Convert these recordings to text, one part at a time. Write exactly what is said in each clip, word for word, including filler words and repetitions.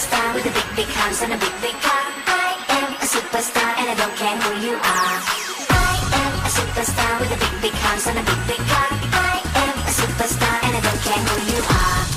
Star with a big, big house and a big, big car. I am a superstar and I don't care who you are. I am a superstar with a big, big house and a big, big car. I am a superstar and I don't care who you are.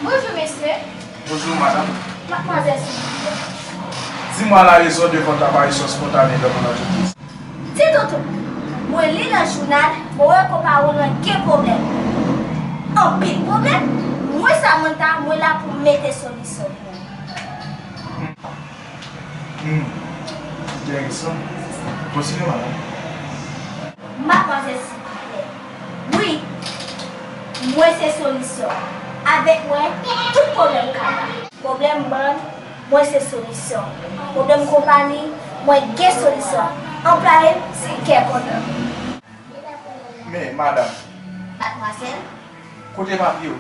Bonjou, mesye. Bonjou, madanm. Madmwazèl, silvouplè. Dis-moi la raison de votre apparition spontanée dans mon entreprise. Ti toutou, mwen li nan jounal, mwen wè konpayi w lan gen pwoblèm. Anpil pwoblèm? Mwen Samantha, mwen la pou mete solisyon pou ou. Hmm. Enteresan. Kontinye, madanm. Madmwazèl, silvouplè. Wi, mwen se solisyon. Avèk mwen, tout pwoblèm ka ba. Pwoblèm bann, mwen se solisyon. Pwoblèm konpayi, mwen gen solisyon. Anplwaye m, se kè kontan. Men, madanm. Madmwazèl. Kote papye w?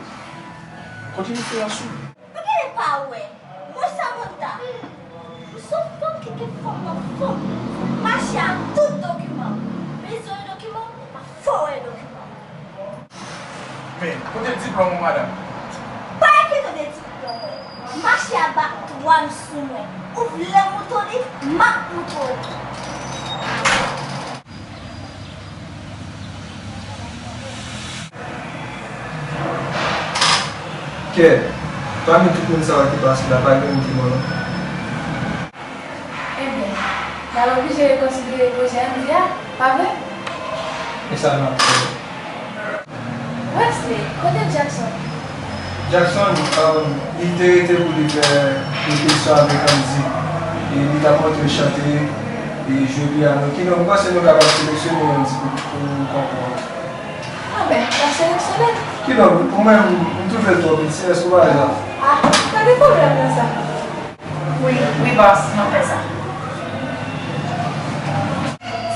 Kote referans ou? Ou genlè pa wè, mwen Samantha. M se yon fanm ki gen fanm nan fanm. M mache ak tout dokiman m. Bezwen yon dokiman, m ap fè w wè dokiman m. Men, kote diplòm ou, madanm? Pa enkyete w de diplòm mwen. Mache a ba twa m sou mwen. Ou vle mouton li, m ap mouton li. Kè, pami tout moun sa yo ki pase la, pa gen youn ki mò non. Ebyen, n ap oblije rekonsidere pwojè Andy a, pa vre? E sa n ap fè. Wesley, kote Jackson? Jackson, um, li te rete pou li fè repetition avèk Andy. E li t ap montre chante e jwe pyano. Kidonk, m panse nou kapab seleksyone Andy pou, pou konkou an. Anben, n ap seleksyone l. Kidonk, ou menm, m twouve l twò piti, èske w pa wè sa? Ah, pa gen pwoblèm nan sa. Wi, wi, bòs, nou fè sa.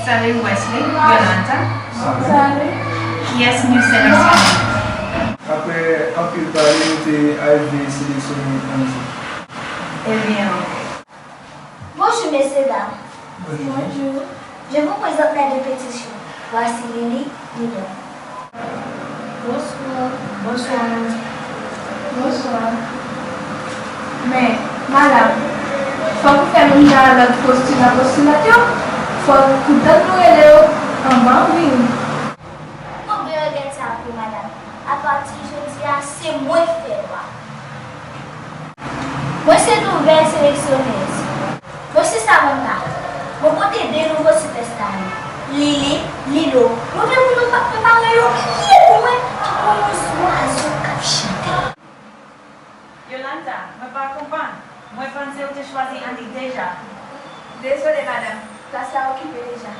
Salut Wesley, Yolanda. Salut. Kiyès nou seleksyone? Apre anpil pale, nou te arive seleksyone Andy. Ebyen, Bonjour, messieurs, dames. Bonjour. Bonjour. Je vous présente mes deux petits chats. Voici Lily, Lilo. Bonsoir. Bonsoir, Mandy. Bonsoir. Men, madanm, fòk ou fè menm jan avèk postilan postilant yo. Fòk ou tann nou rele yo anvan w vini. Konbyen regèt sa pou madanm. Apati jodi a, se mwen k fè lwa. Mwen se nouvèl seleksyonèz. Mwen se Samantha. Mwen pote de nouvo sipèsta yo. Lili, Lilo. Mwen vle pou nou pa prepare yo byen pou mwen, tankou yon zwazo k ap chante. Yolanda, mwen pa konprann. Mwen panse ou te chwazi Andy deja. Dezole, madanm. Plas la okipe deja.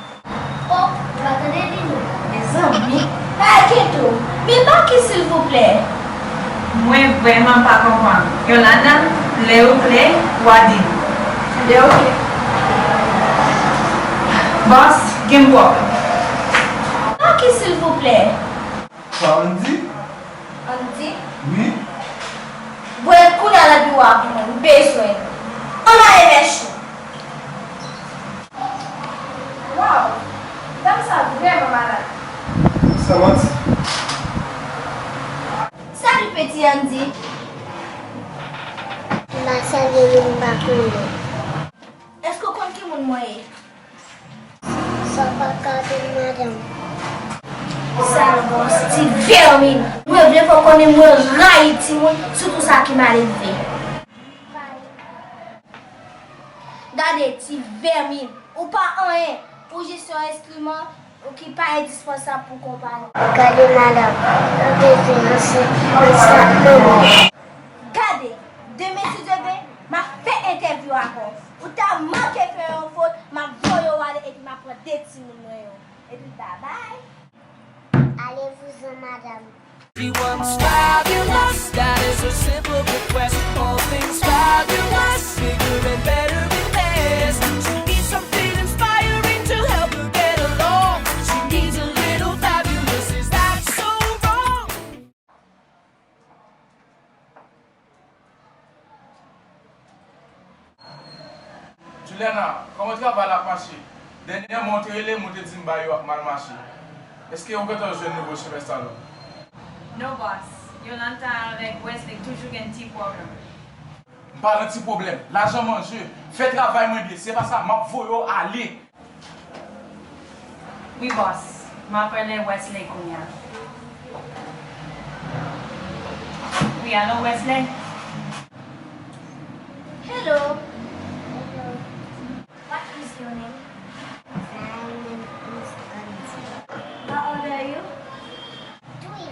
O, ou pa tande Lilo? Mezanmi, pa enkyete w. Men Marky, silvouplè. Mwen vrèman pa konprann. Yolanda, lè ou klè, w a di m. Ebyen, oke. Bòs, gen m pwòp. Marky, silvouplè. Sa Andy? Andy? Wi. Bwè kounye a nan biwo a pou mwen, m bezwen l. Ann ale mèch ou. Waw! Dam sa vrèman malad. Sa manti. Salut, petit Andy. M pa salye moun m pa konnen. Èske w konn ki moun mwen ye? Sa w pa ka di m, madanm. Sal bòs, ti vèmin. Mwen vle fè w konnen mwen rayi timoun, sitou sa ki mal elve. Gade, ti vèmin. Ou pa anyen, ou jis yon enstriman ki pa endispansab pou konpayi. Gade, madanm, ou bezwen yon sèl, yon sèl manman. Gade, demen si Dye vle, m ap fè entèvyou avè w. Ou ta manke fè yon fot, m ap voye w ale epi m ap pran de timoun mwen yo. Epi babay. Allez-vous-en, madame. She wants fabulous, that is her simple request. All things fabulous, bigger and better and best. She needs something inspiring to help her get along. She needs a little fabulous, is that so wrong? Juliana, kòman travay la ap mache? Dènyèman, ou te rele m, ou te di m bagay yo ap mal mache. Èske ou gentan jwenn nouvo sipèsta la? Non, bòs. Yolanta avèk Wesley toujou gen ti pwoblèm. M pa nan ti pwoblèm. Lajan manje. Fè travay mwen byen. Se pa sa, m ap voye w ale. Wi, bòs. M ap rele Wesley kounye a. Wi, alo, Wesley? Hello. Hello. What is your name? My name is Andy. How old are you? Three.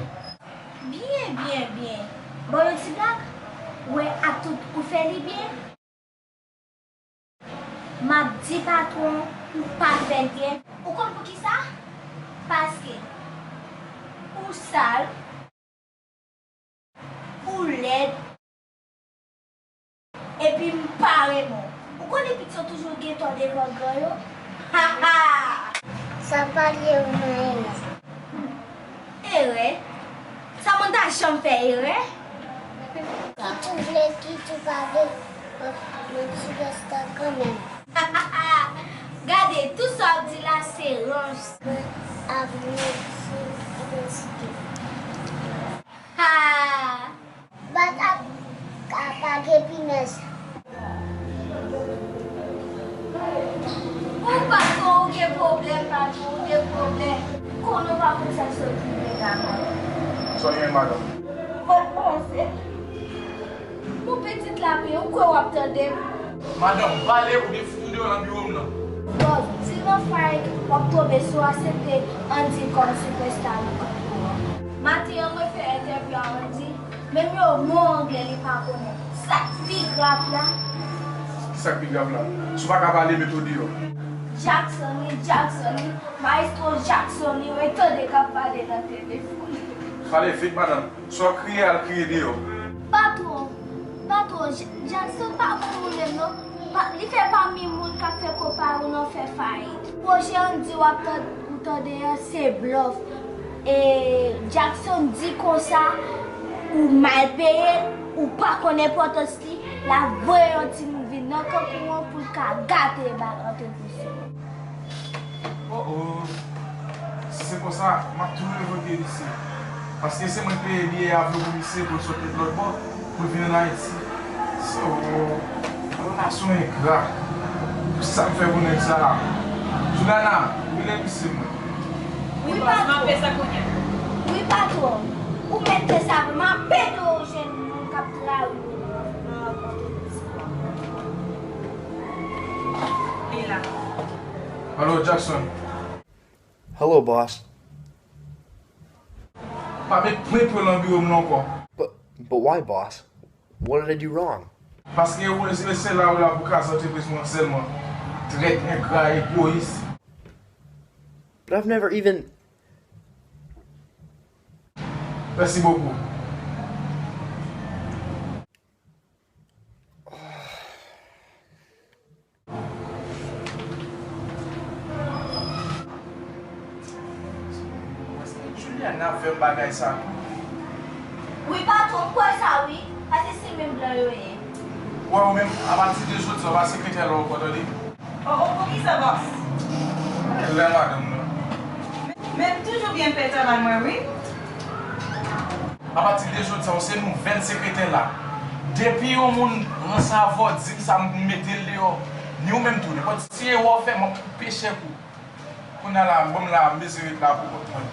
Byen, byen, byen. Bon, yon ti blag? Wè, ak tout ou fè li byen? M ap di patwon ou pa fè l byen. Ou konn poukisa? Paske ou sal, ou lèd, epi m pa renmen w. Ou konnen pitit yo toujou gen tò devan gran yo? Ha, ha! Sa pa lye ou nan erè. Erè? Sa moun ta janm fè erè? Kit ou vle, kit ou pa vle, m ap, m ap sipèsta kanmenm. Gade, tout sa w ap di la se rans. Mwen ap mete idantite. Ha! Bat ap ka pa gen pinèz. Ou patwon, ou gen pwoblèm, patwon, ou gen pwoblèm. Konnen w pa konn sa k sot rive papa. Sa w gen, madanm? Mwen panse. Bon, pitit la, men ou kwè w ap tande m? Madanm, pale oubyen fout ou deyò nan biwo m nan. Bòs, si nan fight w ap tonbe si w aksepte Andy kòm sipèsta nan kanpe w an. Maten an, mwen fè entèvyou a Andy. Menm yon mo anglè li pa konnen. Sa k pi grav la. Kisa k pi grav la? Si w pa ka pale, mete w deyò. Jackson wi, Jackson wi, Maestro Jackson wi, mwen tande k ap pale nan telefòn. Pale vit, madanm. Si w ap kriye, al kriye deyò. Patwon, patwon, J-, Jackson pa bon moun menm non. Pa, li fè pami moun k ap fè konpayi w nan fè fayit. Pwojè Andy w ap tan-, ou tande an, se blòf. E Jackson di konsa, ou mal peye, ou pa konn enpòtans li, l ap voye yon timoun vin nan kanpe w an pou l ka gate bal antrepriz yo. Oh oh. Si se konsa, m ap tou revoke misye. Paske se mwen k peye biyè avyon pou misye pou l sot lòt bò, pou l vin ann Ayiti. So, yon relasyon engra. Pou sa m fè pou nèg sa a. Juliana, rele misye mwen. Wi, patwon. M ap fè sa kounye a. Wi, patwon. Ou mèt fè sa vre. M ap ede w jwenn moun k ap trayi w nan antrepriz ou a. Li la. Alo, Jackson. Hello, boss. Pa met pwent pye w nan biwo m nan ankò. But, but why, boss? What did I do wrong? Paske ou, se, se la ou la pou kraze antrepriz mwen sèlman. Trèt, engra, egoyis. But I've never even... Mèsi bokou. Juliana fè m bagay sa. Wi, patwon, m kwè sa, wi. Paske se menm blan yo ye. Wè, ou menm, apati de jodi a, w pa sekretè la ankò, tande. Oh, oh, poukisa, bòs? Lè madanm nan. Men, men m toujou byen fè travay mwen, wi. Apati de jodi a, ou se nouvèl sekretè la. Depi yon moun ranse avè w, di m sa, m mete l deyò. Ni ou menm tou, nenpòt ti erè w fè, m ap koupe chèk ou. Kounye a la, ban m la, m bezwen ret la pou kont mwen.